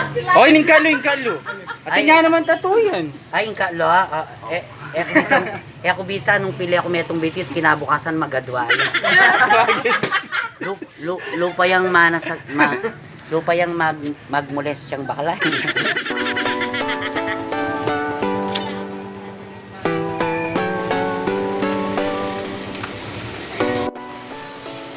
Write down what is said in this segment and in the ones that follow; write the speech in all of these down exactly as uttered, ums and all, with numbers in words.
O, ining kalu, ing kalu. Atin Ay. Nga naman tattoo yan. Ay, ing kalu, ah. Ah, eh, eh, aku bisa, eh, aku bisa nung pili aku metung bitis, kinabukasan magadwa na. Lu-, lu-, lupa yang mana sa, ma-, lupa yang mag-, magmules siyang bakla.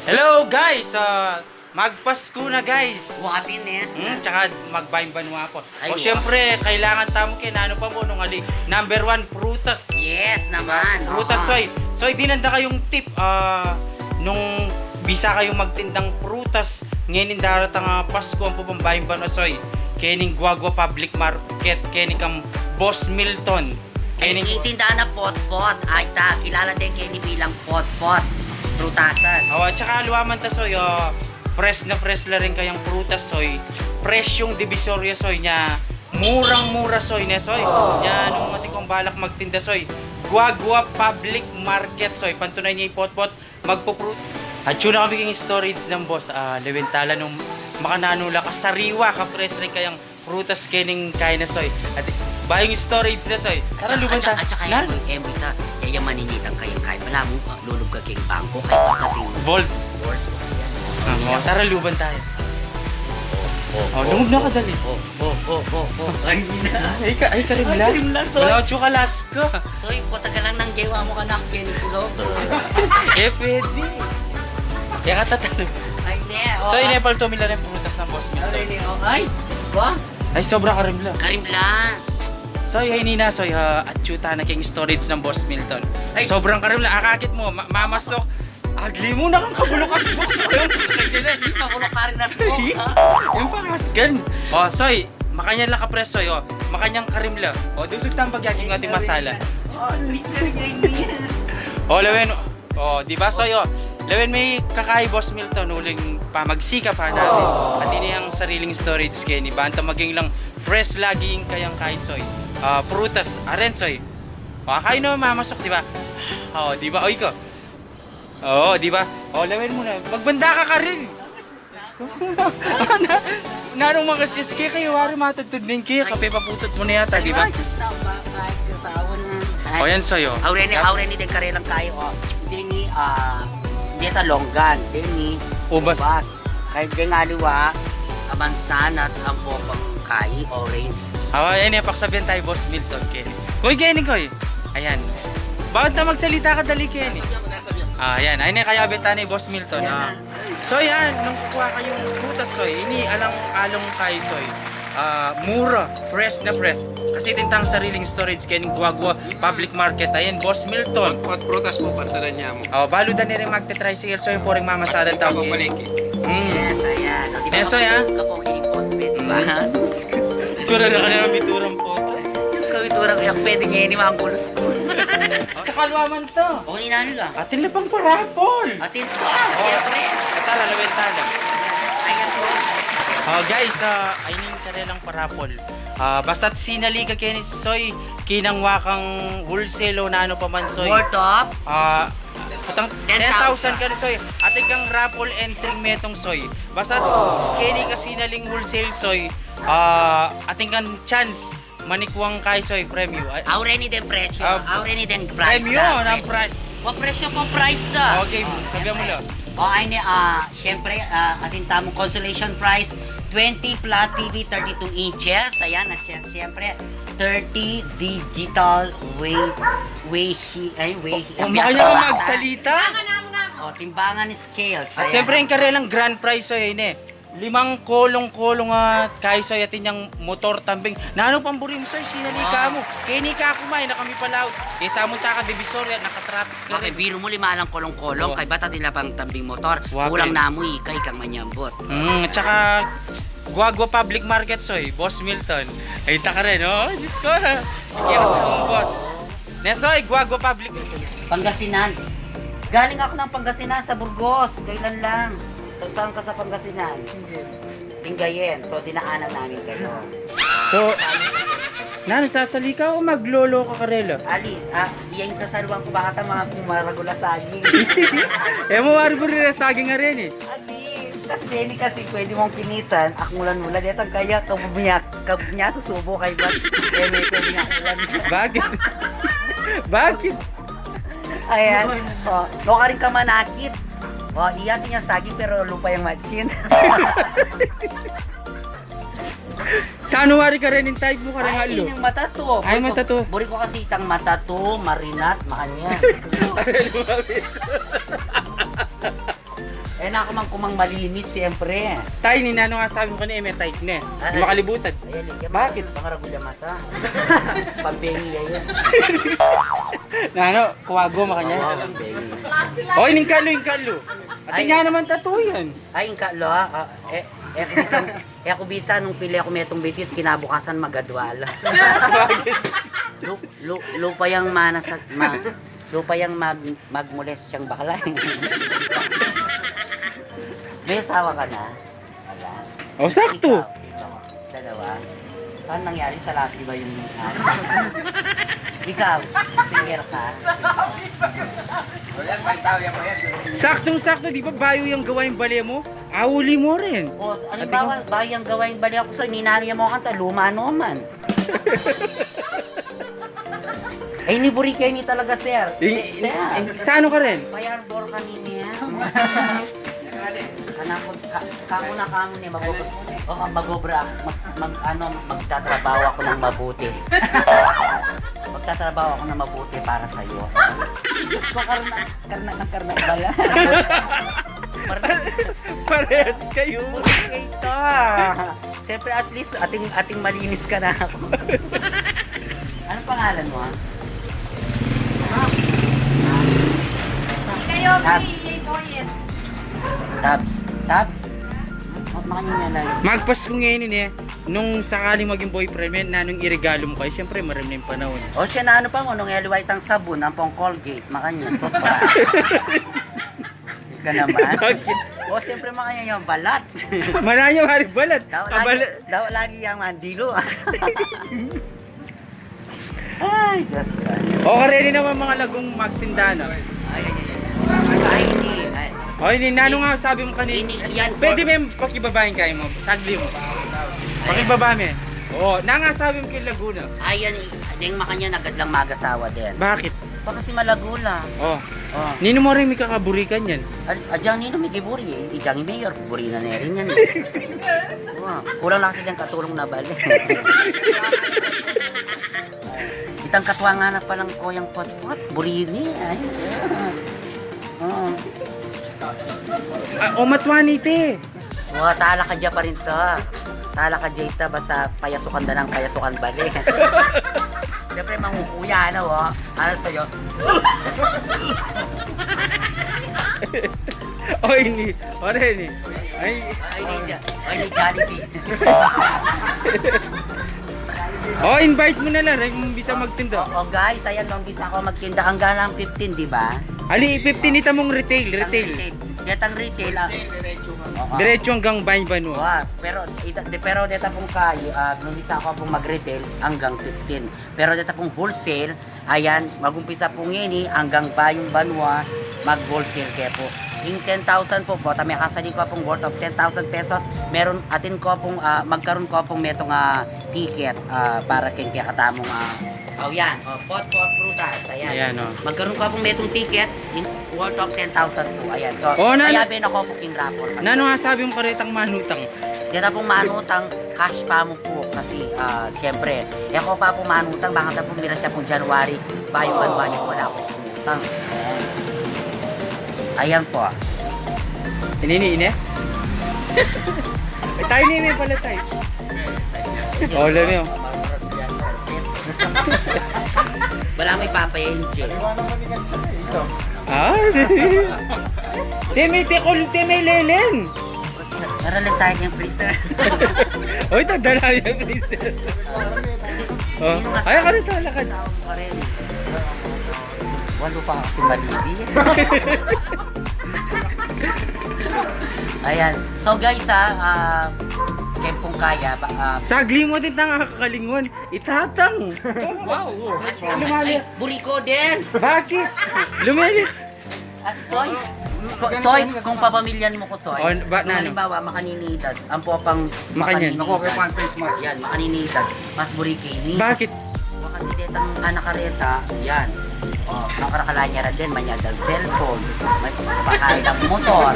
Hello, guys! Ah, magpasko na, guys! Wabi ne. Hmm, tsaka magbayung banua pa. Ay, O, wa. Siyempre, kailangan tamu ke nanu pa mu, nung ali, number one, prutas. Yes naman, Prutas, oo. Soy. Soy, dinan da kayung tip, ah, nung bisa kayung magtindang prutas, ngening daratang, ah, Pasko, ampo pang bayung banua, Soy. Kening Guagua Public Market, keni kang Boss Milton. Ay, Kening itinda na potpot. Ay, ta, kilala din keni bilang potpot. Prutasan. Awa, tsaka luaman ta, Soy, ah, fresh na fresh la rin kayang prutas, Soy. Presyung Divisoria, Soy, nya murang-mura, Soy, ne, Soy. Nya nung atin kang balak magtinda, Soy, Guagua Public Market, Soy. Pantunayan ya ing potpot, magpuprut-, atsu na kami king storage nang boss. Ah, lawen tala nung makananu la kasariwa, ka-fresh rin kayang prutas kening kayna, Soy. At bayung storage na, Soy. Tara, luban ta. At saka, Na? At saka, eh, mu ita, eh, yang maninitang kayang kay, balamu, ah, lulub ka king bangko, kay patating Vault. Vault. Ah, o, tara, luban tayu. O, lungub na ka, dali. O, o, o, o, o. Ay, na. Ay, ka, ay, karimla. Ay, karimla, Soy. Wala, atsu ka, last ka. Soy, patagalan nang gewa mu ka na, keni kilo. Eh, pwede. Kaya katatalo. Ay, ne, o, Soy, ah. Nepal to, mila rin prutas nang Boss Milton. Ay, ne, o. Ay, ba? Ay, sobra karimla. Karimla. Soy, ay, nina, Soy, ah, atsu ta na king storage nang Boss Milton. Ay. Sobrang karimla, akakit mu, ma-, mamasok. Agli mu na kang kabulukas mo. Kabuluk ka rin na smoke, ha? Yung pangaskan. O, Soy, makanyan la ka-fresh, Soy, o. Makanyang karimla. O, dusug tambag yan yung ating masala. O, Mister Green. O, lawen, o, di ba, Soy, o? Lawen me kakayi Boss Milton, uling pamagsikap namin. At ini ang sariling storage keni. Banta maging lang fresh lagi ing kayang kayi, Soy. Ah, prutas, aren, Soy. O, kayi na mamasok, di ba? O, di ba? O, ikaw. Oo, di ba? O, lawen mu na. Magbanda ka karin. Nanung mangasyas ke, kayu wari matudtud ning ke, kape paputut mu na yata, di ba? Ay, sus, tama, kahit katawan na. O, yan sa'yo. Aureni, aureni din karelang kayo, o. Deni, ah, deta longgan, deni Ubas. Ubas. Kahit deng aliwa, ah, mansanas, ang popang kayi, orange. Awa, yan, yan, paksabihan tayo, Boss Milton, keni. Koy, keni, koy. Ayan. Bakit na magsalita ka, dali, keni? Ah, ayan. Ay, ne, kaya beta ni Boss Milton, ah. So, yan, nung kukuha kayong prutas, Soy, ini alang along kayi, Soy. Ah, mura, fresh na fresh. Kasi tintang sariling storage, keni Guagua Public Market. Ayan, Boss Milton. Pot, prutas po, pantanan niya mo. O, balu da ni rin magte-tricycle, Soy, puring mamasadan tao, keni. Palengke. Hmm. Yes, ayan. O, di ba? Yes, Soy, ah. Kapogi ni Boss, di ba? Tsura na ka na, miturang po. Diyos ko, miturang, kaya pwede niya ini, mga gulos ko. Tsaka luaman to. O, inano lang. Atin na pang parapol. Atin pa, siyempre. Tara, lawen tala. Ayan po. O, guys, ah, ay ning karelang parapol. Ah, basta't sinali ka keni, Soy, kinangwa kang wholesale o nanu pa man, Soy. Worth of? Ah, utang ten thousand. Ten thousand ka na, Soy. Atin kang raffle entry metung, Soy. Basta't keni ka sinaling wholesale, Soy. Ah, atin kang chance manikuang kayi, Soy, premyu. Ay, aureni deng presyo. Ah, aureni deng price premyo, na, nang price. Wa presyo pa price da. Okay, o, sabihan mu siyempre. La. O, ay ni, ah, siyempre, ah, atin tamung consolation prize, twenty flat T V, thirty-two inches. Ayan, at siya, siyempre, thirty digital weigh, weigh, ay, weigh, o, ang biasa makanya magsalita. O, timbangan scales. At ayan. Siyempre, yung karelang grand prize, Soy, ini. Limang kolong-kolong at kayi, Soy, atin yang motor tambing. Nanu pang buri mu, Soy, sinali ka mu. Keni ka kumay na kami palaut. Kesa mu taka Divisoria, nakatraffic ka rin. Biru mu lima lang kolong-kolong, kay bata dila pang tambing motor. Kulang na mu, ikay kang manyambut. Hmm, tsaka Guagua Public Market, Soy, Boss Milton. Ay, taka rin, o. Diyos ko. Kaya ka, boss. Ne, Soy, Guagua Public. Pangasinan. Galing ako ng Pangasinan sa Burgos. Kailan lang? Sa, saan ka sa Pangasinan? Lingayen. So, dinaanan namin kayo. So, nanu, sasali ka o maglolo ka karela? Ali, ah, iya yung sasaluan ko baka ta mga pumaragula saging. E mu maragula saging nga rin e. Ali. Kasi ini kasi pwede mong kinisan, akmulan-mulan, detang kaya kabugnya, kabugnya susubo kay ba? Eh, may pwede nga akmulan. Bakit? Ayan. O, no ka rin ka manakit. O, iya, tingnan saging, pero lupa yang matsin. Saan wari ka rin yung type mo, kareng Ay, alo? Ini yung matatu. Ay, Buri ko, matatu. Buri ko kasi itang matatu, marinat, makanyan. Eh, naku man kumang malinis, siyempre. Tay, ni nanu nga sabi mo kanina, eh, may type na eh. Ah, Yung ah. Makalibutan. Ayan, eh, Bakit? Pangaragul yung mata. Pambengi yan. Na ano, kuwago, makanya. Oo, pambengi. Oy, ning kalo, ning kalo. Ati Ay. Nga naman tattoo yan. Ay, ing kalo, ha? Ah, eh, eh, kung isang, eh, kung bisa nung pili ako metong bitis, kinabukasan magadwala. Bakit? Lu, lu, lupa yang mana sa, ma, lupa yang mag, magmulestiyang bakla. May asawa ka na? Wala. O, sakto. Ikaw, ikaw. Dalawa. Paano nangyari sa laki ba yung nangyari? Ikaw, single ka? Saktong-sakto, di ba bayo yung gawaing bale mo? Auli mo rin. O, halimbawa, bayo yung gawaing bale ako sa ninano yung mga kanta, luma naman. Ay, ni buri kayo ni talaga, sir. Eh, Sir. Eh, sa ano ka rin? Fire ball kanina yan. Anak ko, ka, kamo na, kamo ni, mag-, o, mag-obra, mag, mag, ano, magtatrabaho ako ng mabuti. Magtatrabaho ako ng mabuti para sa'yo. Diyos ko, karna, karna, karna, bala. Parehas kayo. Ito. Siyempre, at least, ating, ating malinis ka na ako. Anong pangalan mo, ha? Di kayo, Tabs. Yay, boy, yes. Tabs. Tabs. Ma-, makanya na lang. Magpasko ngayon, eh. Nung sakaling maging boyfriend mo, nanung iregalo mo kayo? Siyempre, marim na yung panahon. O siya na ano pa mo, nung L Y tang sabon, ang pong Colgate, makanya, toothbrush. Ka naman. Bakit? O, siyempre, makanya yung balat. Manaya, mari balat. Daw Ah, lagi, balat. Daw lagi yung mandilo. Ay, Diyos ko. O, kareli naman mga lagong magtinda na. Ay, ay, ay. Ay, hindi. Ay. O, ini, nanu nga sabi mo kanina? Ini, yan, Pwede por- may pakibabahin kayo mo? Sagli mo. Ay. Pakibaba mo eh. O, na nga sabi mo kay Laguna. Ay, yan, ding makanya nagad lang mag-asawa din. Bakit? Baka si Malagula. O. O. Nino mo rin may kakaburikan yan? Al-, adyang nino may kiburi eh. Idyang i-mayor, buri na na rin yan eh. O, kulang lang sa diyang katulong na bali. Itang katuwa nga na palang koyang potpot, buri ni, ay. O. Ah, o matwa ni te. Wa, tala ka dya pa rin ta. Tala ka dya ita, basta payasukan da nang payasukan bali. Siyempre, mangukuya, ano, wa? Ano sa'yo? O, ini. O, ini. Ay. Ay, ini dya. Ay, ini Jollibee. O, invite mo na lang, Ray, kung bisa magtinda. O, o, guys, ayan, kung bisa ako magtinda, hanggang lang fifteen, di ba? Ali, fifteen ita mong retail, Ang retail. Detang retail, ah. Oo. Diretso hanggang Bayong Banwa. Wa, pero, ita, de, pero deta pong kay, ah, nung bisa ako pong mag-retail hanggang fifteen. Pero deta pong wholesale, ayan, mag-umpisa po ngeni hanggang Bayong Banwa, mag-wholesale ke po. Ing ten thousand po, bota may kasali ko pong worth of ten thousand pesos, meron atin ko pong, ah, magkaroon ko pong metong, ah, ticket, ah, para king kekatamong, ah, O, yan. O, pot, pot, prutas. Ayan. Ayan, o. Magkaroon ka pong metong ticket, in, worth of ten thousand po. Ayan. So, O, nan- kaya ben ako po king raffle. Nanu nga sabi mo karetang manutang? Deta pong manutang, cash pa mo po. Kasi, ah, siyempre, e ko pa po manutang, baka ta po mira siya pong January, Bayong Banwa niya, wala po pong utang. Ayan po. Inini, ini? E, tayo ni, ini pala tayo. O, alam niyo. Wala may Papa Angel. Iwan naman ni Gatsa eh, ito. Ah? Teme, tekol, teme, lelen. Tara lang tayo yung freezer. Oy, tadala yung freezer. O, Sino mas ay, kami talakad. Tao mo rin. Walo pa kasi malibi. Ayan. So, guys, ha, ah, kempong kaya, ba, ah, Sagli mo din tanga kakalingon. Itatang. Wow. Ay, ay, buri ko din. Bakit? Lumili. Ah, soy. Ko-, Soy, kung papamilyan mu ku Soy, kung halimbawa, makanini edad, ampo pang makanini edad. Yan, makanini edad. Mas buri ke ini. Bakit? Kasi detang anak kareta, yan. O, ang karakalanya ra din, manyad ang cellphone, may pakain ang motor.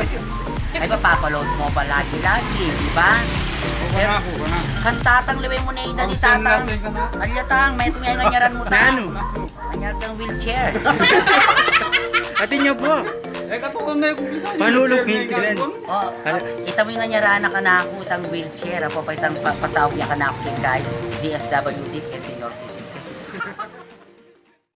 Ay, papapaload mu pa lagi-lagi, di ba? Kantatang liwe mu na edad ni tatang. Alyatang, may tungyay nganyaran mu ta. Nanu? Anyar kang wheelchair. Atin niya po. Eh, katulad na yung kumpisa. Paano yung wheelchair maintenance? O, kita mu yung anyar anak kanaku, itang wheelchair. Apo pa itang pa-, pasawag ya kanaku kay D S W D, kay senior